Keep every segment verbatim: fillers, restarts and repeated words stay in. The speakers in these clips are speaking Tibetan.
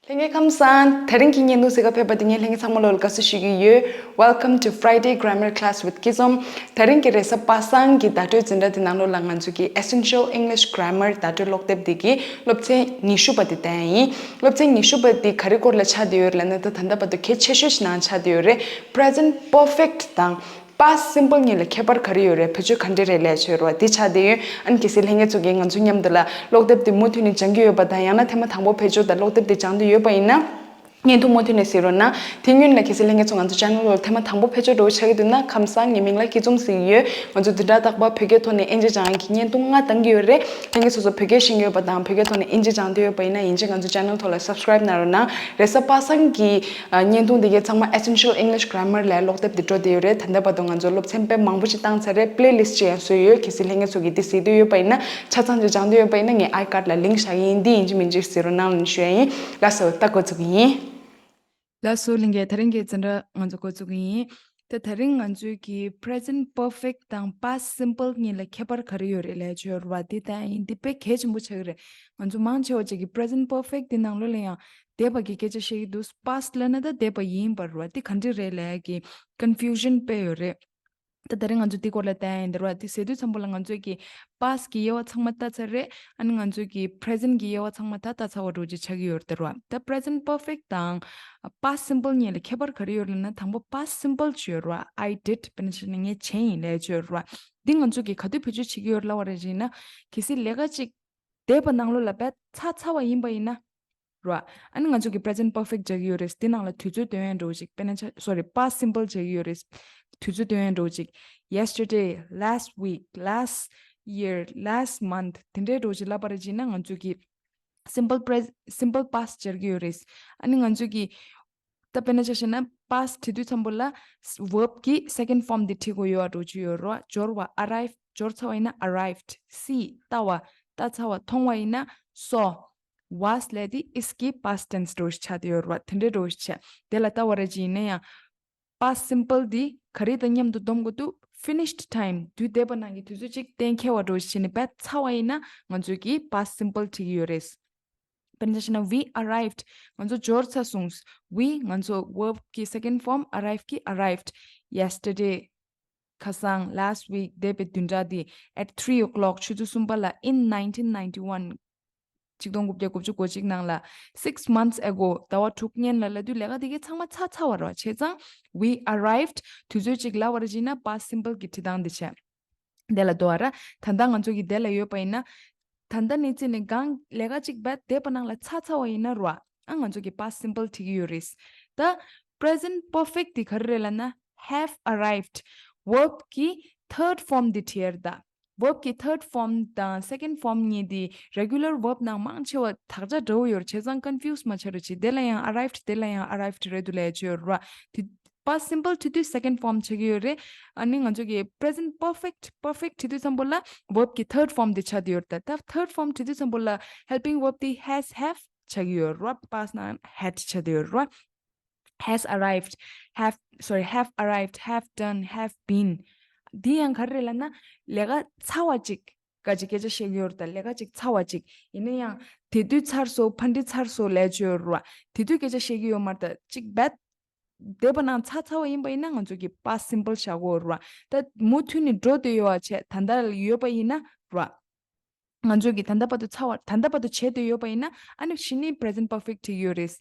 ལྷན་རྒྱས་ཁམས་བཟང་། དེ་རིང་གི་བརྙན་ཐུང་གཟིགས་ག་ཕེབས་པ་དེ་ངས་ལྷན་རྒྱས་ཚང་མ་ལོ་ལ་དགའ་བསུ་ཞུ་གི་ཡོད། Welcome to Friday Grammar Class with Kizom. དེ་རིང་གི་རེས་གཟའ་པ་སངས་ཀྱི་བརྡ་སྤྲོད་འཛིན་གྲྭ་དེ་ནང་ལོ་ལ་ང་ཚོ་གི་Essential English Grammar བརྡ་སྤྲོད་ཀློག་དེབ་དེ་གི་སློབ་ཚན་ཉི་ཤུ་པ་དེ་བསྟན་ཡིན། སློབ་ཚན་ཉི་ཤུ་པ་དེ་ག་རེ་སྐོར་ལ་ཆགས་བསྡད་ཡོད་ལབ་ན། ད་ད་ལྟ་བར་དུ་གལ་ཆེ་ཤོས་ཤིག་ནང་ཆགས་བསྡད་ཡོད་རེད། Present Perfect དང་Past Simple གཉིས་ལ་ཁྱད་པར་ག་རེ་ཡོད་རེད། བེད་སྤྱོད་ག་འདྲ་རེད་ལབ་ཡ་ཅིག་ཡོད་རེད་བ། དེ་ཆགས་བསྡད་ཡོད། ཨ་ནི་གལ་སྲིད་ལྷན་རྒྱས་ཚོ་གིས་ང་ཚོ་མཉམ་དུ་ལ་ཀློག་དེབ་དེ་མུ་མཐུད་ནས་སྦྱང་གི་ཡོད་པ་དང་། ཡང་ན་ཐེངས་མ་དང་པོ་བེད་སྤྱོད་དང་ཀློག་དེབ་དེ་སྦྱང་འདོད་ཡོད་པ་ཡིན་ན། བརྙན་ཐུང་མུ་མཐུད་ནས་གཟིགས་རོགས་གནང་། དེ་སྔོན་ལ་གལ་སྲིད་ལྷན་རྒྱས་ཚོ་ང་ཚོ་channel ལ་ཐེངས་མ་དང་པོ་ཕེབས་ཆོག་འགྲོ་ཆགས་ཀྱི་འདུག་ན། ཁམས་བཟང་། ངའི་མིང་ལ་སྐྱིད་འཛོམས་ཟེར་གྱི་ཡོད། ང་ཚོ་བདུན་ཕྲག་རྟག་པར་བོད་སྐད་ཐོག་ནས་དབྱིན་ཇི་སྦྱང་ཡག་གི་བརྙན་ཐུང་ལྔ་བཏང་གི་ཡོད་རེད། ལྷན་རྒྱས་ཚོ་ཚོ་བོད་སྐད་ཤེས་ཀྱི་ཡོད་པ་དང་བོད་སྐད་ཐོག་ནས་དབྱིན་ཇི་སྦྱང་འདོད་ཡོད་པ་ཡིན་ན། ཡིན་གཅིག་ང་ཚོ་channel ཐོག་ལ་subscribe གནང་རོགས་གནང་། རེས་གཟའ་པ་སངས་ཀྱི་ཨ་བརྙན་ཐུང་འདི་གའི་ཚང་མ་Essential English Grammar ལབ་ཀློག་དེབ་དེ་འགྲོ་བསྡད་ཡོད་རེད། ད་ལྟ་བར་དུ་ང་ཚོ་སློབ་ཚན་དཔེ་མང་པོ་ཞིག་བཏང་ཚར་རེད། playlist ཅིག་ཡང་བཟོས་ཡོད། གལ་སྲིད་ལྷན་རྒྱས་ཚོ་གིས་འདི་གཟིགས་འདོད་ཡོད་པ་ཡིན་ན། ཆ་ཚང་ཅིག་སྦྱང་འདོད་ཡོད་པ་ཡིན་ན། ངས་ཨའི་ཀཌ་ལ་link བཞག་གི་ཡིན། འདི་ཡིན་གཅིག་མིན་གཅིག་གཟིགས་རོགས་གནང་ལབ་ཞུ་ཡ་ཡིན། ལགས་སོ། ད་འགོ་ཚུགས་ཀྱི་ཡིན། ལགས་སོ་ལྷན་རྒྱས། དེ་རིང་གི་འཛིན་གྲྭ་ང་ཚོ་འགོ་ཚུགས་ཀྱི་ཡིན། ད་དེ་རིང་ང་ཚོས་ཀྱི་Present Perfect དང་Past Simple གཉིས་ལ་ཁྱད་པར་ག་རེ་ཡོད་རེད་ལབ་ཡ་ཅིག་ཡོད་རེད་བ། འདི་ད་ཡིན་འདི་དཔེ་གལ་ཆེན་པོ་ཆགས་ཀྱི་རེད། ང་ཚོ་མང་ཆེ་བ་ཅིག་གིས་Present Perfect འདི་ནང་ལོགས་ལ་ཡང་འདས་པ་གི་སྐད་ཆ་བཤད་ཀྱི་འདུག past ལབ་ན་ད་འདས་པ་ཡིན་པ་རེད་བ། འདི་ག་འདྲ་རེད་ལབ་ཡ་གི་confusion དཔེ་ཡོད་རེད། ད་དེ་རིང་ང་ཚོ་འདི་སྐོར་ལ་བལྟ་ཡ་ཡིན། འདི་རེད་བ། འདི་ཟེར་དུས་ཙམ་པ་ལ་ང་ཚོས་ཀྱི་past གི་དབྱེ་བ་ཚང་མ་བལྟ་ཚར་རེད། ཨ་ནི་ང་ཚོས་ཀྱི་Present གི་དབྱེ་བ་ཚང་མ་ད་བལྟ་ཚར་བ་འདྲ་བོ་ཅིག་ཆགས་ཀྱི་ཡོད་རེད། འདི་རེད་བ། ད་Present Perfect དང་Past Simple གཉིས་ལ་ཁྱད་པར་ག་རེ་ཡོད་ལབ་ན། དང་པོ་Past Simple ཅིག་ཡོད་རེད་བ། I did དཔེར་ན་ཆ་བཞག་ན་ངས་བྱས་ཡིན་ལབ་ཡ་ཅིག་ཡོད་རེད་བ། འདི་ང་ཚོས་ཀྱི་ག་དུས་བེད་སྤྱོད་བྱེད་ཀྱི་ཡོད་རེད་ལབ་པ་རེད་ཅེ་ན། གལ་སྲིད་ལས་ཀ་ཅིག་འདས་པ་ནང་ལོགས་ལ་བས་ཚར་ཚར་བ་ཡིན་པ་ཡིན་ན། ར། ཨ་ནི་ང་ཚོ་གི་Present Perfect བྱ་གི་ཡོད་རེད། དེ་ནང་ལ་དུས་ཚོད་སྟོན་ཡ་འདྲ་བོ་ཅིག་དཔེར་ན་ཆ། Sorry, Past Simple བྱ་གི་ཡོད་རེད། དུས་ཚོད་སྟོན་ཡ་འདྲ་བོ་ཅིག yesterday, last week, last year, last month དེ་འདྲའི་འདྲ་བོ་ཅིག་ལབ་པ་རེད་ཅེ་ན། ང་ཚོ་གི་simple pres simple past སྦྱར་གི་ཡོད་རེད། ཨ་ནི་ང་ཚོ་གི་ད་དཔེར་ན་ཆ་བཞག་ན་past བྲིས་དུས་ཙམ་པ་ལ་verb གི་second form དེ་བྲིས་དགོས་ཡོད་པ་འདྲ་བོ་ཅིག་ཡོད་རེད། འབྱོར་བ། Arrive འབྱོར་ཚར་བ་ཡིན་ན་arrived། See ལྟ་བ། ལྟ་ཚར་བ། མཐོང་བ་ཡིན་ན་saw། Was ལབ་དེ་is གི་past tense འདྲ་བོ་ཞིག་ཆགས་བསྡད་ཡོད་རེད་བ། དེ་འདྲའི་འདྲ་བོ་ཞིག་ཆགས། དེ་ལ་ལྟ་བ་རེད་ཅེ་ཡིན་ན་ཡང་past simple དེ་ག་རེ་དང་མཉམ་དུ་སྡོམ་དགོས་འདུག finished time དུས་འདས་པ་ནང་གི་དུས་ཚོད་ཅིག་གཏན་འཁེལ་བ་འདྲ་བོ་ཞིག་བྱས་ནས་བས་ཚར་བ་ཡིན་ན་ང་ཚོས་ཀྱི་past simple བྲིས་ཀྱི་ཡོད་རེད། དཔེར་ན་ཆ་བཞག་ན་we arrived ང་ཚོ་འབྱོར་ཚར་སོང་། We ང་ཚོ་verb གི་second form arrive གི་arrived yesterday ཁ་སང་last week འདས་པའི་བདུན་ཕྲག་འདི་at three o'clock ཆུ་ཚོད་གསུམ་པ་ལ། In nineteen ninety one ཆིག་སྟོང་དགུ་བརྒྱ་དགུ་བཅུ་གོ་གཅིག་ནང་ལ། Six months ago ཟླ་བ་དྲུག་སྔོན་ལ་ལབ་དུས་ལས་ཀ་དེ་གའི་ཚང་མ་ཚར་ཚར་བ་རེད་བ། བྱས་ཙང་we arrived དུས་ཚོད་ཅིག་ལབ་པ་རེད་ཅེ་ན་past simple གི་བྲིས་སྟངས་དེ་བྱས། དེ་ལ་དོ་བ་ར། ད་ལྟ་ང་ཚོ་གི་དེ་ལ་ཡོད་པ་ཡིན་ན། ད་ལྟ་ནས་བརྩིས་ནས་གང་ལས་ཀ་ཅིག་བས་འདས་པ་ནང་ལ་ཚར་ཚར་བ་ཡིན་ན་ར། ཨ་ང་ཚོ་གི་past simple བྲིས་ཀྱི་ཡོད་རེད། ད་present perfect དེ་ག་རེ་རེད་ལབ་ན་have arrived verb གི་third form དེ་བྲིས་ཡ་རེད་ད། Verb གི་third form དང་second form གཉིས་དེ་regular verb ནང་མང་ཆེ་བ་དག་ཆ་འདྲ་བོ་ཡོད་རེད། བྱས་ཙང་confuse མ་བྱེད་རོགས་གྱིས། དེ་ལ་ཡང་arrived དེ་ལ་ཡང་arrived རེད་འདུག་ལབ་ཡ་ཅིག་ཡོད་རེད་བ། དེ་past simple བྲིས་དུས་second form ཆགས་ཀྱི་ཡོད་རེད། ཨ་ནི་ང་ཚོ་གི་present perfect perfect བྲིས་དུས་ཙམ་པོ་ལ་verb གི་third form དེ་ཆགས་བསྡད་ཡོད་རེད་ད། ད་third form བྲིས་དུས་ཙམ་པོ་ལ་helping verb དེ་has have ཆགས་ཀྱི་ཡོད་རེད་བ། past ནང་had ཆགས་བསྡད་ཡོད་རེད་བ། Has arrived, have, sorry, have arrived, have done, have been. འདི་ཡང་ག་རེ་རེད་ལབ་ན་ལས་ཀ་ཚར་བ་ཅིག་ག་ཅིག་སྐད་ཆ་བཤད་ཀྱི་ཡོད་རེད་ད། ལས་ཀ་ཅིག་ཚར་བ་ཅིག་ཡིན་ན་ཡང་དེ་དུས་ཚར་སོང་། ཕ་འདི་ཚར་སོང་ལབ་ཡ་ཅིག་ཡོད་རེད་བ། དེ་དུས་སྐད་ཆ་བཤད་ཀྱི་ཡོད་མ་རེད་ད། ཅིག་བས་འདས་པ་ནང་ཚར་ཚར་བ་ཡིན་པ་ཡིན་ན་ང་ཚོ་གི་past simple བཞག་གི་ཡོད་རེད་བ། ད་མུ་མཐུད་ནས་འགྲོ་བསྡད་ཡོད་པ་བྱས། ད་ལྟ་ལ་ཡོད་པ་ཡིན་ན་རེད་བ། ང་ཚོས་ཀྱི་ད་ལྟ་བར་དུ་ཚར་བ། ད་ལྟ་བར་དུ་བྱས་བསྡད་ཡོད་པ་ཡིན་ན། ཨ་ནི་གཞི་ནས་present perfect བྲིས་ཀྱི་ཡོད་རེད།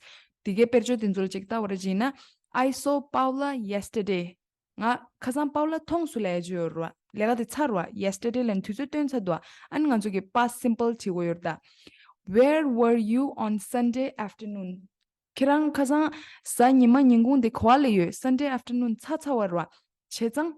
དེ་གའི་དཔེར་བརྗོད་དེ་ཚོ་ལ་ཅིག་ལྟ་བ་རེད་ཅེ་ན། I saw Paula yesterday. ང་ཁ་སང་པའོ་ལ་མཐོང་སོང་ལབ་ཡ་ཅིག་ཡོད་རེད་བ། ལས་ཀ་དེ་ཚར་བ། yesterday ལབ་ནས་དུས་ཚོད་སྟོན་ཚར་འདུག་ཨ་ནི་ང་ཚོ་གི་past simple བྲིས་དགོས་ཡོད་རེད་ད། Where were you on Sunday afternoon? ཁྱེད་རང་ཁ་སང་གཟའ་ཉི་མ་ཉིན་གུང་དེ་ག་པ་ལ་ཡོད། Sunday afternoon ཚར་ཚར་བ་རེད་བ། བྱས་ཙང་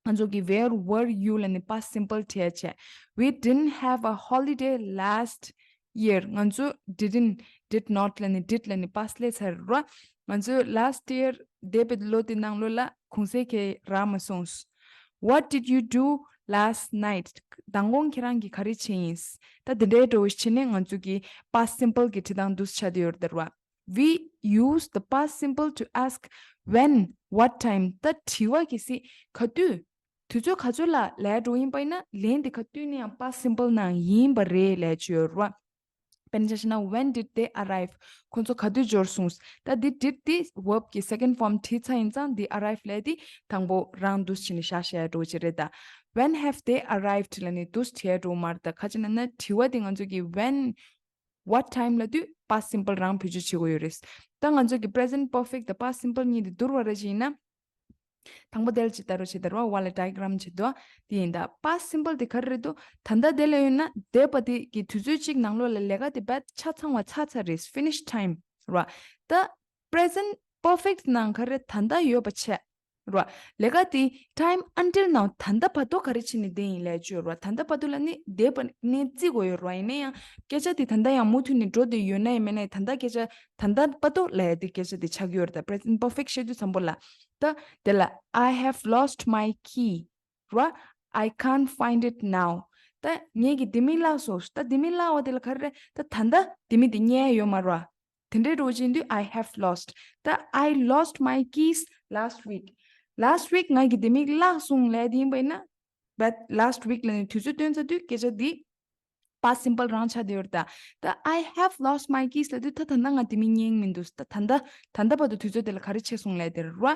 ང་ཚོ་གི་where were you ལབ་ནས་past simple བྲིས་ཡ་བྱས། We didn't have a holiday last year. ང་ཚོ་didn't, did not ལབ་ནས་did ལབ་ནས་past སླེབས་ཚར་རེད་བ། ང་ཚོ་last year འདས་པའི་ལོ་དེ་ནང་ལོ་ལ་གུང་སེང་ཁྱེར་རག་མ་སོང་། What did you do last night? མདང་དགོང་ཁྱེད་རང་གིས་ག་རེ་བྱས་ཡིན། ད་དེ་འདྲའི་འདྲ་བོ་ཞིག་བྱས་ནས་ང་ཚོ་གི་past simple གི་བྲིས་སྟངས་འདུག་སེ་ཆགས་བསྡད་ཡོད་རེད་བ། We use the past simple to ask when, what time. ད་དྲི་བ་གལ་སྲིད་ག་དུས། དུས་ཚོད་ག་ཚོད་ལ་ལབ་འགྲོ་ཡིན་པ་ཡིན་ན། ལན་དེ་ག་དུས་ནས་ཡང་past simple ནང་ཡིན་པ་རེད་ལབ་ཅིག་ཡོད་རེད་བ། དཔེར་ན་ཆ་བཞག་ན། When did they arrive? ཁོང་ཚོ་ག་དུས་འབྱོར་སོང་། ད་འདི་did དེ་verb གི་second form བྲིས་ཚར་ཡིན་ཙང་། འདི་arrive ལབ་དེ་དང་པོ་རང་འདུག་བྱས་ནས་བཞག་བཞག་འགྲོ་གི་རེད་ད། When have they arrived ལབ་ནས་འདུག་བྱས་འགྲོ་མ་རེད་ད། ག་ཅི་ན་ན་དྲི་བ་དེ་ང་ཚོ་གི་when, what time ལབ་དུས་past simple རང་བེད་སྤྱོད་བྱེད་དགོས་ཡོད་རེད། ད་ང་ཚོ་གི་present perfect དང་past simple གཉིས་དེ་བསྡུར་བ་རེ་བྱས་ཡིན་ན། དང་པོ་དེ་ལ་ཇི་ལྟར་རོ་ཇི་ལྟར་བ་བ་ལ་diagram བྱེད་དོ། དེ་ཡིན་ད། past simple དེ་ག་རེ་རེད་དོ། ད་ལྟ་དེ་ལ་ཡོད་ན་འདས་པ་དེ་གི་དུས་ཚོད་གཅིག་ནང་ལོགས་ལ་ལས་ཀ་དེ་བས་ཆ་ཚང་བ་ཚར་ཚར་རེད། finish time ར། ད་present perfect ནང་ག་རེ་ད་ལྟ་ཡོད་པ་བྱས་ར། ལས་ཀ་དེ་time until now ད་ལྟ་བར་དུ་ག་རེ་བྱས་ནས་བསྡད་ཡིན་ལབ་ཡ་ཅིག་ཡོད་ར། ད་ལྟ་བར་དུ་ལ་ནི་འདས་པ་ནས་བརྩི་དགོས་ཡོད་ར། ཡིན་ན་ཡང་སྐད་ཆ་དེ་ད་ལྟ་ཡང་མུ་མཐུད་ནས་འགྲོ་བསྡད་ཡོད་ན་ཡང་མེད་ན་ཡང་ད་ལྟ་སྐད་ཆ་ད་ལྟ་བར་དུ་ལབ་ཡ་དེ་སྐད་ཆ་དེ་ཆགས་ཀྱི་ཡོད་རེད་ད། present perfect བཤད་དུས་ཙམ་པོ་ལ། ད་དེ་ལ་I have lost my key ར། I can't find it now. ད་ངེད་ཀྱི་ལྡེ་མིག་བརླག་སོང་། ད་ལྡེ་མིག་བརླག་པ་དེ་ལ་ག་རེ་རེད། ད་ད་ལྟ་ལྡེ་མིག་དེ་རྙེད་ཡ་ཡོད་མ་རེད་བ། དེ་འདྲའི་འགྲོ་བཞིན་དུས་I have lost. ད་I lost my keys last week. last week ང་གི་ལྡེ་མིག་བརླག་སོང་ལབ་ཡ་དེ་ཡིན་པ་ཡིན་ན། but last week ལབ་ནས་དུས་ཚོད་སྟོན་ཚར་དུས་སྐད་ཆ་འདི་past simple རང་ཆགས་བསྡད་ཡོད་རེད་ད། ད་I have lost my keys ལབ་དུས་ད་ད་ལྟ་ང་ལྡེ་མིག་རྙེད་མི་འདུག་ད་ད་ལྟ་ད་ལྟ་བར་དུ་དུས་ཚོད་དེ་ལ་ག་རེ་བྱས་སོང་ལབ་དེ་རེད་ར།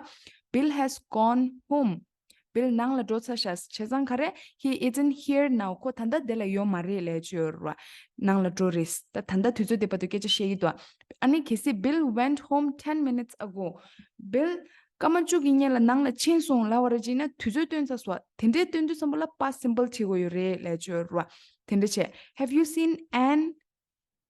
Bill has gone home. Bill ནང་ལ་འགྲོ་ཚར་ཤག་བྱས་ཙང་ག་རེ། He isn't here now. ཁོ་ད་ལྟ་དེ་ལ་ཡོད་མ་རེད་ལབ་ཡ་ཅིག་ཡོད་རེད་ར། ནང་ལ་འགྲོ་རེད། ད་ད་ལྟ་དུས་ཚོད་དེ་བར་དུ་སྐད་ཆ་བཤད་ཀྱི་འདུག་ཨ་ནི་གལ་སྲིད་Bill went home ten minutes ago. Bill སྐར་མ་བཅུ་གི་སྔོན་ལ་ནང་ལ་ཕྱིན་སོང་ལབ་པ་རེད་བྱས་ན་དུས་ཚོད་སྟོན་ཚར་སོང་། དེ་འདྲའི་སྟོན་དུས་ཙམ་པ་ལ་past simple བྲིས་དགོས་ཡོད་རེད་ལབ་ཡ་ཅིག་ཡོད་རེད་བ། དེ་འདྲ་བྱས། Have you seen Anne?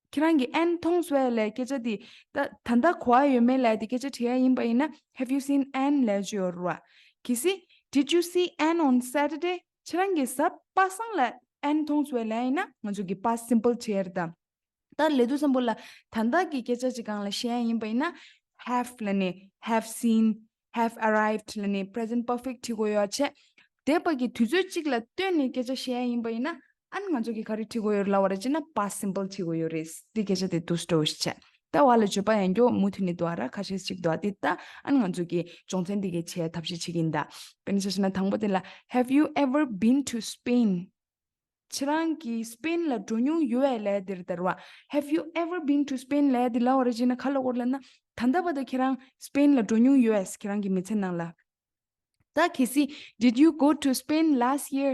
ཁྱེད་རང་གིས་ཨན་མཐོང་སོང་ལབ་སྐད་ཆ་དེ། ད་ད་ལྟ་གོ་བ་ཡོད་མེད་ལབ་དེ་སྐད་ཆ་དྲི་ཡ་ཡིན་པ་ཡིན་ན། Have you seen Anne ལབ་ཅིག་ཡོད་རེད་བ། གལ་སྲིད། Did you see Anne on Saturday? ཁྱེད་རང་གིས་གཟའ་པ་སངས་ལ་ཨན་མཐོང་སོང་ལབ་ཡིན་ན་ང་ཚོ་གིས་past simple བྲིས་ཡ་རེད་ད། ད་ལབ་དུས་ཙམ་པོ་ལ་ད་ལྟ་གི་སྐད་ཆ་ཅིག་སྒང་ལ་བཤད་ཡ་ཡིན་པ་ཡིན་ན། have ལབ་ནས་have seen, have arrived ལབ་ནས་present perfect བྲིས་དགོས་ཡོད་བྱས། འདས་པ་གི་དུས་ཚོད་གཅིག་ལ་ལྟོས་ནས་སྐད་ཆ་བཤད་ཡ་ཡིན་པ་ཡིན་ན། ཨ་ནི་ང་ཚོ་གིས་ག་རེ་བྲིས་དགོས་ཡོད་རེད་ལབ་པ་རེད་བྱས་ན་past simple བྲིས་དགོས་ཡོད་རེད། འདི་སྐད་ཆ་དེ་འདུག་སེ་འགྲོ་ཞིག་བྱས། ད་བ་ལ་བརྗོད་པ་ཡང་མགྱོགས་མུ་མཐུད་ནས་འདུག་ཨ་ར། ཁ་ཤས་ཅིག་འདུག་ཨ། འདི་ད་ཨ་ནི་ང་ཚོ་གིས་སྦྱོང་ཚན་འདི་གའི་བྱེད་ཐབས་ཤེས་བྱེད་ཀྱི་ཡིན་ད། དཔེར་ན་ཆ་བཞག་ན་དང་པོ་དེ་ལ། Have you ever been to Spain? ཁྱེད་རང་གིས་སི་པེན་ལ་འགྲོ་མྱོང་ཡོད་པས་ལབ་དེ་རེད་ད་ར་བ། Have you ever been to Spain ལབ་དེ་ལབ་པ་རེད་བྱས་ན་ག་ལབ་དགོས་རེད་ལབ་ན། ད་ལྟ་བར་དུ་ཁྱེད་རང་སི་པེན་ལ་འགྲོ་མྱོང་ཡོད་པས་ཁྱེད་རང་གི་མི་ཚེ་ནང་ལ། ད་གལ་སྲིད། Did you go to Spain last year?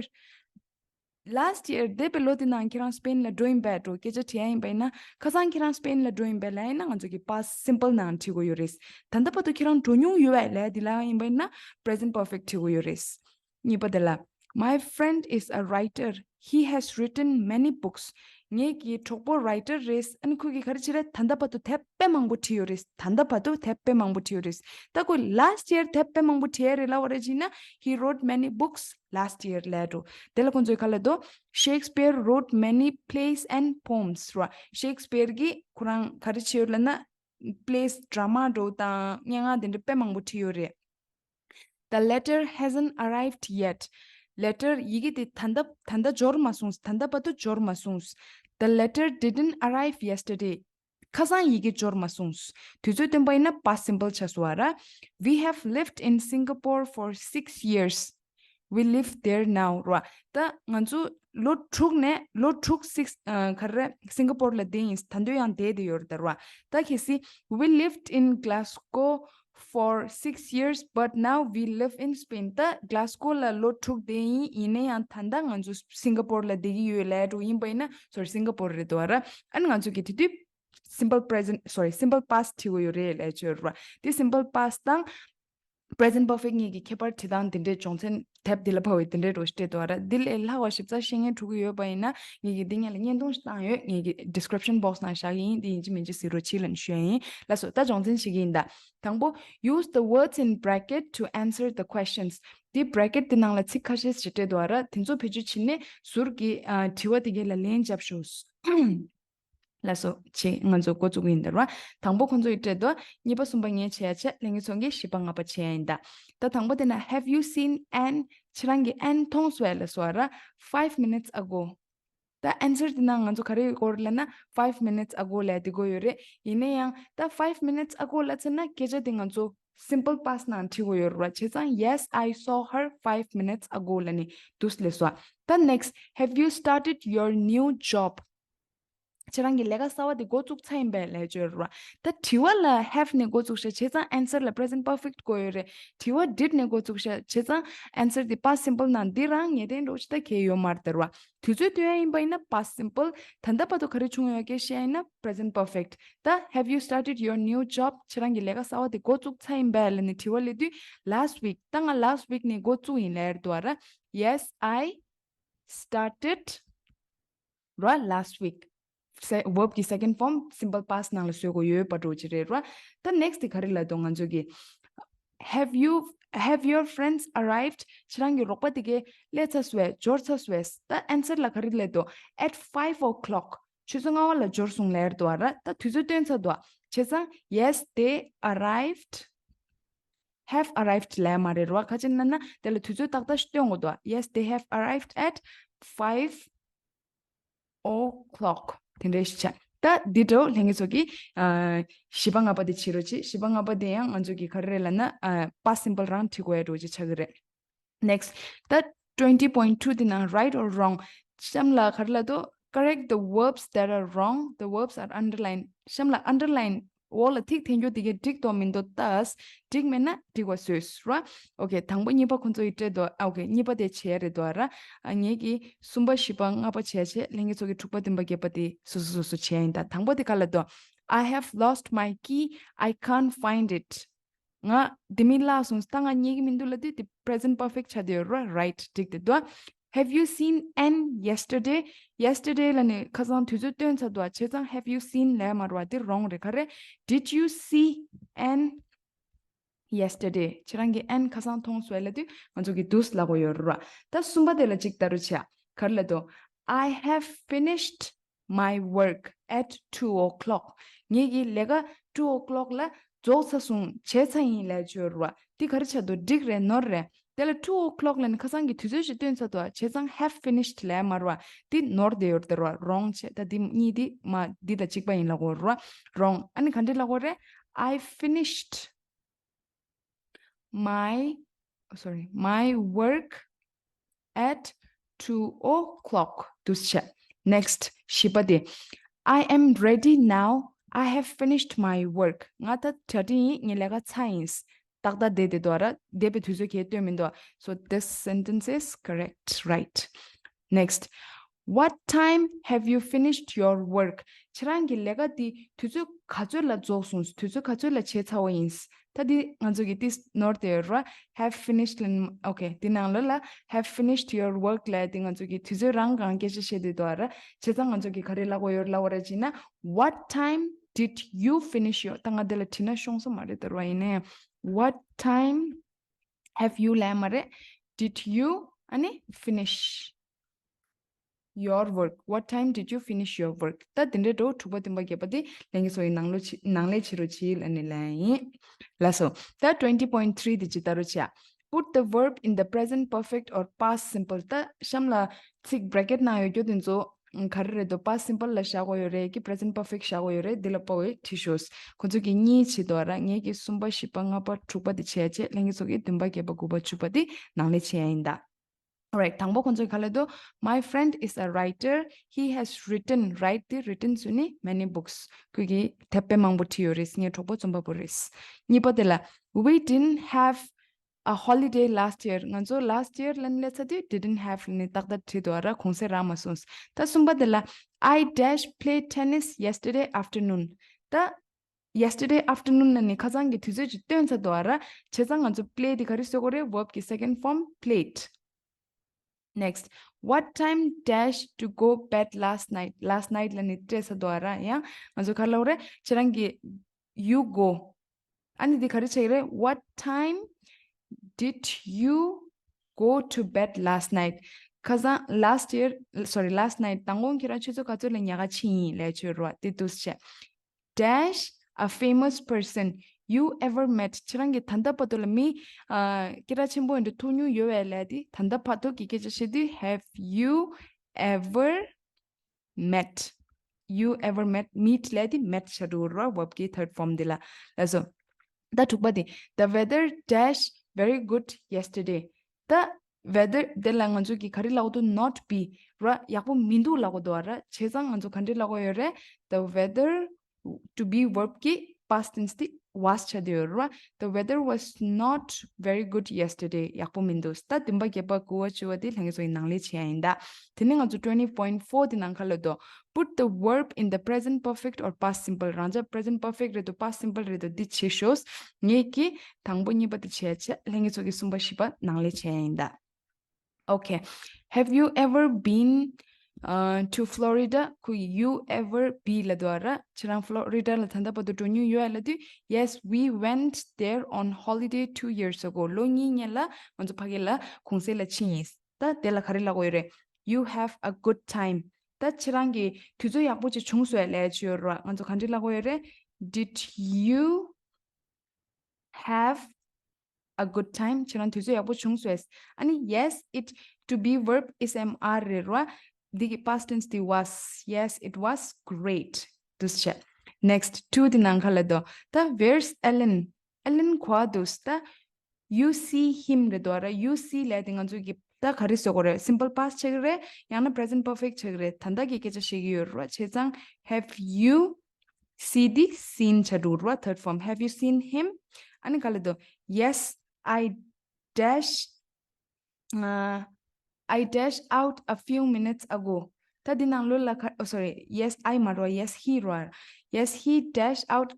last year འདས་པའི་ལོ་དེ་ནང་ཁྱེད་རང་སི་པེན་ལ་འགྲོ་ཡིན་པས་འགྲོ་སྐད་ཆ་དྲི་ཡ་ཡིན་པ་ཡིན་ན། ཁ་སང་ཁྱེད་རང་སི་པེན་ལ་འགྲོ་ཡིན་པས་ལབ་ཡིན་ན་ང་ཚོ་གིས་past simple ནང་བྲིས་དགོས་ཡོད་རེད། ད་ལྟ་བར་དུ་ཁྱེད་རང་འགྲོ་མྱོང་ཡོད་པས་ལབ་དེ་ལབ་ཡིན་པ་ཡིན་ན་present perfect བྲིས་དགོས་ཡོད་རེད། གཉིས་པ་དེ་ལ། My friend is a writer. He has written many books. ངེད་ཀྱི་གྲོགས་པོ་writer རེད། ཨ་ནི་ཁོ་གིས་ག་རེ་བྱས་རེད། ད་ལྟ་བར་དུ་དེབ་དཔེ་མང་པོ་བྲིས་ཡོད་རེད། ད་ལྟ་བར་དུ་དེབ་དཔེ་མང་པོ་བྲིས་ཡོད་རེད། ད་ཁོས་last year དེབ་དཔེ་མང་པོ་བྲིས་ཡ་རེད་ལབ་པ་རེད་བྱས་ན། He wrote many books last year ལབ་འགྲོ། དེ་ལ་ཁོང་ཚོས་ག་ལབ་འདུག Shakespeare wrote many plays and poems ར། ཤེག་སི་པིར་གྱིས་ཁོ་རང་ག་རེ་བྱས་ཡོད་ལབ་ན། plays drama འགྲོ་དང་སྙན་ངག་དེ་འདྲ་དཔེ་མང་པོ་བྲིས་ཡོད་རེད། The letter hasn't arrived yet. letter ཡི་གེ་དེ་ད་ལྟ་ད་ལྟ་འབྱོར་མ་སོང་། ད་ལྟ་བར་དུ་འབྱོར་མ་སོང་། The letter didn't arrive yesterday. ཁ་སང་ཡི་གེ་འབྱོར་མ་སོང་། དུས་ཚོད་སྟོན་པ་ཡིན་ན་past simple ཆགས་སོང་བ་ར། We have lived in Singapore for six years. We live there now ར། ད་ང་ཚོ་ལོ་དྲུག་ནས་ལོ་དྲུག་six ག་རེ་སིང་ག་པོར་ལ་བསྡད་ཡིན། ད་དུང་ཡང་བསྡད་དེ་ཡོད་རེད་ད་ར། ད་གལ་སྲིད། We lived in Glasgow for six years, but now we live in Spain. ད་Glasgow ལ་ལོ་དྲུག་བསྡད་ཡིན། ཡིན་ན་ཡང་ད་ལྟ་ང་ཚོ་སིང་ག་པོར་ལ་བསྡད་ཀྱི་ཡོད་ལབ་འགྲོ་ཡིན་པ་ཡིན་ན། sorry སིང་ག་པོར་རེད་འདུག་ར། ཨ་ནི་ང་ཚོ་གི་དེ་དུས་simple present, sorry simple past བྲིས་དགོས་ཡོད་རེད་ལབ་ཡ་ཅིག་ཡོད་རེད་བ། དེ་simple past དང་present perfect གཉིས་ཀྱི་ཁྱད་པར་འབྲི་སྟངས་དེ་འདྲའི་སྦྱོང་ཚན་དེབ་འདི་ལ་ཕབ་པའི་དེ་འདྲའི་འགྲོ་ཞིག་སྤྲད་འདུག་ར། འདི་ལས་ལྷག་པ་ཞིབ་ཚགས་ཤེས་མཁན་ཕྲུ་གུ་ཡོད་པ་ཡིན་ན་ངེད་ཀྱིས་འདི་སྔོན་ལ་བརྙན་ཐུང་ཞིག་བཏང་ཡོད། ངེད་ཀྱི་description box ནང་བཞག་གི་ཡིན། འདི་ཡིན་གཅིག་མིན་གཅིག་གཟིགས་རོགས་གྱིས་ལབ་ནས་ཞུ་ཡ་ཡིན། ལགས་སོ། ད་སྦྱོང་ཚན་བྱེད་ཀྱི་ཡིན་ད། དང་པོ། Use the words in bracket to answer the questions. འདི་bracket འདི་ནང་ལ་ཚིག་ཁ་ཤས་ཤིག་སྤྲད་འདུག་ར། དེ་ཚོ་བེད་སྤྱོད་བྱས་ནས་ཟུར་གྱི་ཨ་དྲི་བ་དེ་གའི་ལ་ལན་རྒྱབ་ཤོག་ལགས་སོ། ཆེ་ང་ཚོ་འགོ་བཙུགས་ཡིན་ད་ར། དང་པོ་ཁོང་ཚོ་ཡིས་སྤྲད་དོ། གཉིས་པ་གསུམ་པ་ངས་བྱས་ཡ་བྱས། ལྷན་རྒྱས་ཚོ་གིས་བཞི་པ་ལྔ་པ་བྱས་ཡ་ཡིན་ད། ད་དང་པོ་དེ་ན། Have you seen Anne? ཁྱེད་རང་གིས་ཨན་མཐོང་སོང་ངས་ལབ་སོང་བ་ར། Five minutes ago. ད་answer དེ་ན་ང་ཚོ་ག་རེ་དགོས་རེད་ལབ་ན། Five minutes ago ལབ་དེ་དགོས་ཡོད་རེད། ཡིན་ན་ཡང་ད་five minutes ago ལབ་ཚར་ན་སྐད་ཆ་དེ་ང་ཚོ་simple past ནང་འབྲི་དགོས་ཡོད་རེད་བ། བྱས་ཙང་Yes, I saw her five minutes ago ལབ་ནས་འདུག་སེ་ལབ་སོང་བ། ད་next, Have you started your new job? ཁྱེད་རང་གི་ལས་ཀ་གསར་བ་དེ་འགོ་བཙུགས་ཚར་ཡིན་པས་ལབ་ཡ་ཅིག་ཡོད་རེད་བ། ད་དྲི་བ་ལ་have ནས་འགོ་བཙུགས་ཤག་བྱས་ཙང་answer ལ་present perfect དགོས་ཡོད་རེད། དྲི་བ་did ནས་འགོ་བཙུགས་ཤག་བྱས་ཙང་answer དེ་past simple ནང་འདི་རང་ངེས་གཏན་འགྲོ་ཅི་ད་གལ་ཡོད་མ་རེད་ཟེར་བ། དུས་ཚོད་སྟོན་ཡ་ཡིན་པ་ཡིན་ན་past simple། ད་ལྟ་བར་དུ་ག་རེ་བྱུང་ཡོད་སྐད་བཤད་ཡ་ཡིན་ན་present perfect། ད་have you started your new job? ཁྱེད་རང་གི་ལས་ཀ་གསར་བ་དེ་འགོ་བཙུགས་ཚར་ཡིན་པས་ལབ་ནས་དྲི་བ་སླེབས་དུས་last week ད་ང་last week ནས་འགོ་བཙུགས་ཡིན་ལབ་ཡ་རེད་འདུག་བ་ར། Yes, I started ར་last week verb གི་second form simple past ནང་ལ་བཟོ་དགོས་ཡོད་པ་འདྲ་ཅིག་རེད་ར། ད་next དེ་ག་རེ་ལབ་འདུག་ང་ཚོ་གི have you have your friends arrived? ཁྱེད་རང་གི་རོགས་པ་དེ་གས་སླེབས་ཚར་སོང་བས། འབྱོར་ཚར་སོང་བས། ད་answer ལ་ག་རེ་ལབ་འདུག at five o'clock ཆུ་ཚོད་ལྔ་པ་ལ་འབྱོར་སོང་ལབ་ཡ་རེད་འདུག་བ་ར། ད་དུས་ཚོད་སྟོན་ཚར་འདུག་བ། བྱས་ཙང་yes, they arrived have arrived ལབ་ཡ་མ་རེད་ར། ཁ་ཅིག་ན་ན་དེ་ལ་དུས་ཚོད་ཏག་ཏག་ཞིག་སྟོན་དགོས་འདུག་བ། Yes, they have arrived at five o'clock དེ་འདྲ་ཞིག་བྱས། ད་འདི་འདྲ་བོ་ལྷན་རྒྱས་ཚོ་གིས་ཨ་བཞི་པ་ལྔ་པ་དེ་བྱེད་རོགས་བྱེད། བཞི་པ་ལྔ་པ་དེ་ཡང་ང་ཚོ་གིས་ག་རེ་རེད་ལབ་ན་ཨ་past simple རང་བྲིས་དགོས་ཡ་འདྲ་བོ་ཅིག་ཆགས་ཀྱི་རེད། Next ད་twenty point two དེ་ནང་right or wrong གཤམ་ལ་ག་རེ་ལབ་འདུག correct the verbs that are wrong, the verbs are underlined གཤམ་ལ་underline འོག་ལ་ཐིག་འཐེན་རྒྱུ་དེ་གས་འགྲིག་འདུག་མི་འདུག་ལྟ། འགྲིག་མེད་ན་འགྲིག་པ་བཟོས་ར། Okay དང་པོ་གཉིས་པ་ཁོང་ཚོ་ཡིས་སྤྲད་འདུག་ཨ་okay གཉིས་པ་དེ་བྱས་རེད་འདུག་ར། ཨ་ངེད་ཀྱིས་གསུམ་པ་བཞི་པ་ལྔ་པ་བྱས་བྱས་ལྷན་རྒྱས་ཚོ་གིས་དྲུག་པ་བདུན་པ་བརྒྱད་པ་དེ་སོ་སོ་སོ་སོ་བྱས་ཡིན། ད་དང་པོ་དེ་ག་ལབ་འདུག I have lost my key, I can't find it. ང་དེ་མིན་བརླག་སོང་། ད་ང་རྙེད་ཀྱི་མི་འདུག་ལབ་དུས་དེ་present perfect ཆགས་བསྡད་ཡོད་ར། Right འགྲིག་བསྡད་འདུག Have you seen Anne yesterday? Yesterday ལབ་ནས་ཁ་སང་དུས་ཚོད་སྟོན་ཚར་འདུག་བྱས་ཙང་have you seen ལབ་ཡ་མ་རེད་བ། དེ་wrong རེད། ག་རེ། Did you see Anne yesterday? ཁྱེད་རང་གིས་Anne ཁ་སང་མཐོང་སོང་ལབ་དུས་ང་ཚོ་གིས་འདུག་ལབ་དགོས་ཡོད་རེད་བ། ད་གསུམ་པ་དེ་ལ་ཅིག་ལྟ་རོགས་བྱེད། ག་རེ་ལབ་འདུག I have finished my work at two o'clock. ངེད་ཀྱི་ལས་ཀ་two o'clock ལ་རྫོགས་ཚར་སོང་། བྱས་ཚར་ཡིན་ལབ་ཡ་ཅིག་ཡོད་རེད་བ། འདི་ག་རེ་ཆགས་འདུག་འགྲིག་རེད་ནོར་རེད། དེ་ལ་two o'clock ལབ་ནས་ཁ་སང་གི་དུས་ཚོད་ཞིག་སྟོན་ཚར་འདུག་བྱས་ཙང་have finished ལབ་ཡ་མ་རེད་བ། འདི་ནོར་བསྡད་ཡོད་རེད་བ། Wrong བྱས། ད་འདི་གཉིས་འདི་མ་འདི་དང་གཅིག་པ་ཡིན་ལབ་དགོས་རེད་བ། Wrong ཨ་ནི་ག་འདྲ་ལབ་དགོས་རེད། I finished my, sorry, my work at two o'clock འདུག་བྱས། Next བཞི་པ་དེ། I am ready now, I have finished my work. ང་ད་གྲ་སྒྲིག་ཡིན། ངའི་ལས་ཀ་ཚར་ཡིན། ཏག་ཏག་བསྡད་བསྡད་འདུག་ར། བསྡད་པའི་དུས་ཚོད་གས་སྟོན་མི་འདུག So this sentence is correct, right? Next, what time have you finished your work? ཁྱེད་རང་གི་ལས་ཀ་འདི་དུས་ཚོད་ག་ཚོད་ལ་རྫོགས་སོང་། དུས་ཚོད་ག་ཚོད་ལ་བྱས་ཚར་བ་ཡིན། ད་འདི་ང་ཚོ་གིས་འདི་ནོར་བསྡད་ཡོད་ར། Have finished ལ་okay འདི་ནང་ལོགས་ལ་have finished your work ལབ་ཡ་འདི་ང་ཚོ་གིས་དུས་ཚོད་རང་གང་སྐད་ཆ་བཤད་བསྡད་འདུག་ར། བྱས་ཙང་ང་ཚོ་གིས་ག་རེ་ལབ་དགོས་ཡོད་ལབ་པ་ར་བྱས་ན། What time did you finish your ད་ང་འདི་ལ་བྲིས་ན་ཤོང་ས་མ་རེད་ད་ར། ཡིན་ནའི་What time have you ལབ་ཡ་མ་རེད། Did you ཨ་ནི་finish your work? What time did you finish your work? ད་དེ་འདྲའི་འགྲོ་དྲུག་པ་བདུན་པ་བརྒྱད་པ་དེ་ལྷན་རྒྱས་ཚོ་ཡིས་ནང་ལོགས་ནང་ལས་བྱེད་རོགས་བྱེད་ལབ་ནས་ལབ་ཡིན། ལགས་སོ། ད་twenty point three དེ་ཇི་ལྟར་རོ་བྱ། Put the verb in the present perfect or past simple. ད་གཤམ་ལ་ཚིག་bracket ནང་ཡོད་རྒྱུ་དེ་ཚོ་ག་རེ་རེད་དོ། past simple ལ་བཞག་དགོས་ཡོད་རེད་ཀྱི་present perfect བཞག་དགོས་ཡོད་རེད། འདི་ལ་དཔའ་བོས་བྲིས་ཤོག་ཁོ་ཚོ་གིས་གཉིས་བྱེད་དོ་ར། ངས་ཀྱིས་གསུམ་པ་བཞི་པ་ལྔ་པ་དྲུག་པ་དེ་བྱས་བྱས་ལྷན་རྒྱས་ཚོ་གིས་བདུན་པ་བརྒྱད་པ་དགུ་པ་བཅུ་པ་དེ་ནང་ལས་བྱེད་ཡ་ཡིན་ད། Alright དང་པོ་ཁོང་ཚོས་ག་ལབ་འདུག My friend is a writer. He has written, write དེ་written ཟེར་ནི་many books. ཁོས་ཀྱིས་དེབ་དཔེ་མང་པོ་བྲིས་ཡོད་རེད། ངའི་གྲོགས་པོ་རྩོམ་པ་པོ་རེད། གཉིས་པ་དེ་ལ། We didn't have a holiday last year. ང་ཚོ་last year ལ་ནི་སླེབས་ཚར་དུས་didn't have ལ་ནི་ཏག་ཏག་བྲིས་འདུག་ར། གུང་སེང་རག་མ་སོང་། ད་གསུམ་པ་དེ་ལ། I dash played tennis yesterday afternoon. ད yesterday afternoon ལ་ནི་ཁ་སང་གི་དུས་ཚོད་ཅིག་སྟོན་ཚར་འདུག་ར། བྱས་ཙང་ང་ཚོ་play དེ་ག་རེ་བཟོ་དགོས་རེད། verb གི་second form played. Next, what time dash to go bed last night? Last night ལ་ནི་སྤྲད་ཚར་འདུག་ར། ཡང་ང་ཚོ་ག་རེ་ལབ་དགོས་རེད། ཁྱེད་རང་གི you go ཨ་ནི་འདི་ག་རེ་བྱེད་ཀྱི་རེད། What time did you go to bed last night? ཁ་སང་last year, sorry, last night དང་པོ་ཁྱེད་རང་ཆུ་ཚོད་ག་ཚོད་ལ་ཉལ་ཁ་ཕྱིན་ཡིན་ལབ་ཡ་ཅིག་ཡོད་རེད་བ། དེ་འདུག་སེ་བྱས། Dash a famous person you ever met. ཁྱེད་རང་གིས་ད་ལྟ་བར་དུ་ལ་མི་ཨ་སྐད་གྲགས་ཆེན་པོ་ཡིན་འདྲ་ཐུག་མྱོང་ཡོད་པས་ལབ་དེ། ད་ལྟ་བར་དུ་གི་སྐད་ཆ་བཤད་དུས་have you ever met? You ever met? Meet ལབ་དེ་met བྱ་འགྲོ་ར། verb གི་third form དེ་ལ། ལགས་སོ། ད་དྲུག་པ་དེ། The weather dash very good yesterday. ད་ weather དེ་ལ་ང་ཚོ་གི་ག་རེ་ལབ་དགོས་འདུག not be ར། ཡག་པོ་མི་འདུག་ལབ་དགོས་འདུག་ར། བྱས་ཙང་ང་ཚོ་ག་འདྲ་ལབ་དགོས་ཡོད་རེད། The weather to be verb གི་past tense དེ་was ཆགས་བསྡད་ཡོད་རེད་བ། The weather was not very good yesterday. ཡག་པོ་མི་འདུག་ད་བདུན་པ་བརྒྱད་པ་དགུ་པ་བཅུ་པ་དེ་ལྷན་རྒྱས་ཚོ་གི་ནང་ལས་བྱེད་ཡ་ཡིན་ད། དེ་ནས་ང་ཚོ་twenty point four དེ་ནང་ཁ་ལ་དོ། Put the verb in the present perfect or past simple. རང་ཅག་present perfect རེད་དོ་past simple རེད་དོ་འདི་བྱེད་ཤོག་ངས་ཀྱི་དང་པོ་གཉིས་པ་དེ་བྱས་ཆ་ལྷན་རྒྱས་ཚོ་གི་གསུམ་པ་བཞི་པ་ནང་ལས་བྱེད་ཡ་ཡིན་ད། Okay. Have you ever been uh, to Florida? ཁོ་you ever be ལབ་འདུག་ར། ཁྱེད་རང་Florida ལ་ད་ལྟ་བར་དུ་འགྲོ་མྱོང་ཡོད་ལབ་དུས། Yes, we went there on holiday two years ago. ལོ་གཉིས་སྔོན་ལ་ང་ཚོ་ཕ་གི་ལ་གུང་སེང་ལ་ཕྱིན་ཡིན། ད་དེ་ལ་ག་རེ་ལབ་དགོས་ཡོད་རེད། You have a good time. ད་ཁྱེད་རང་གི་དུས་ཚོད་ཡག་པོ་ཅིག་བྱུང་སོང་ལབ་ཡ་ཅིག་ཡོད་ར། ང་ཚོ་ག་འདྲ་ལབ་དགོས་ཡོད་རེད། Did you have a good time? ཁྱེད་རང་དུས་ཚོད་ཡག་པོ་བྱུང་སོང་ངས། ཨ་ནི་yes, it to be verb is am are རེད་ར། འདི་གི་past tense དེ་was. Yes, it was great. འདུག་སེ་བྱས། Next two དེ་ནང་ཁ་ལ་དོ། ད་where's Alan? Alan ག་པར་འདུག་ད་you see him རེད་དོ་ར། You see ལབ་དེ་ང་ཚོ་གི་ད་ག་རེ་ཟེར་དགོས་རེད། simple past ཆགས་ཀྱི་རེད། ཡང་ན་present perfect ཆགས་ཀྱི་རེད། ད་ལྟ་གི་སྐད་ཆ་བཤད་ཀྱི་ཡོད་ར། བྱས་ཙང་have you see དེ་seen ཆགས་འགྲོ་ར། Third form. Have you seen him? ཨ་ནི་ག་ལ་དོ། Yes, I dash uh, I dash out a few minutes ago. ད་འདི་ནང་ལོགས་ལ་ཁ- oh, sorry, yes, I མ་རེད། Yes, he རེད། Yes, he dash out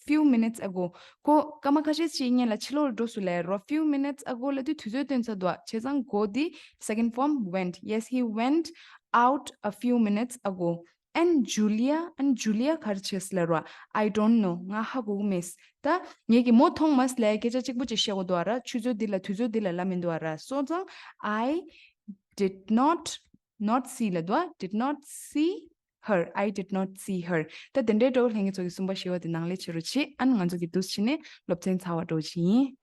few minutes ago. ཁོ་སྐར་མ་ཁ་ཤས་ཤིག་སྔོན་ལ་ཕྱི་ལོགས་ལ་འགྲོ་སོང་ལབ་ར། Few minutes ago ལབ་དུས་དུས་ཚོད་སྟོན་ས་འདུག་བྱས་ཙང་go དེ་second form went. Yes, he went out a few minutes ago. And Julia, and Julia ག་རེ་བྱས་ལབ་ར། I don't know. ང་ཧ་གོ་གི་མེད། ད་ངས་ཀྱི་མོ་མཐོང་མ་སོང་ལབ་སྐད་ཆ་གཅིག་པོ་ཅིག་བཤད་དགོས་འདུག་ར། ཆུ་ཚོད་འདི་ལ་དུས་ཚོད་འདི་ལ་ལབ་མི་འདུག་ར། སོང་ཙང་I did not, not see ལབ་འདུག did not see her. I did not see her. ད་དེ་འདྲའི་འགྲོ་ལྷན་རྒྱས་ཚོ་གི་གསུམ་པ་བཞི་པ་དེ་ནང་ལས་བྱེད་རོགས་བྱེད། ཨ་ནི་ང་ཚོ་གི་འདུག་སེ་བྱས་ནས་སློབ་ཚན་ཚར་བ་འགྲོ་བྱེད་ཡིན།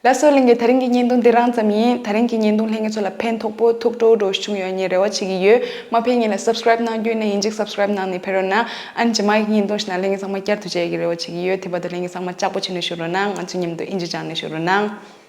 ལགས་སོ་ལྷན་རྒྱས། ད་རིང་གི་བརྙན་ཐུང་འདི་རང་ཙམ་ཡིན། ད་རིང་གི་བརྙན་ཐུང་ལྷན་རྒྱས་ཚོ་ལ་ཕན་ཐོགས་པོ་ཐུགས་སྤྲོ་སྤྲོ་བྱུང་ཡོད་ངས་རེ་བ་བྱེད་ཀྱི་ཡོད། མ་ཕན་ཉིན་ལ་subscribe གནང་རྒྱུ་ཡིན་ན་ཡིན་གཅིག་subscribe གནང་ནས་ཕེབས་རོགས་གནང་། ཨ་ནི་རྗེས་མ་གི་བརྙན་ཐུང་ཞིག་ན་ལྷན་རྒྱས་ཚང་མ་བསྐྱར་དུ་མཇལ་ཡག་གི་རེ་བ་བྱེད་ཀྱི་ཡོད། དེ་བར་དུ་ལྷན་རྒྱས་ཚང་མ་ལྕགས་པོ་བྱས་ནས་བཞུགས་རོགས་གནང་། ང་ཚོ་མཉམ་དུ་ཨིན་ཇི་སྦྱངས་ནས་བཞུགས་རོགས་གནང་།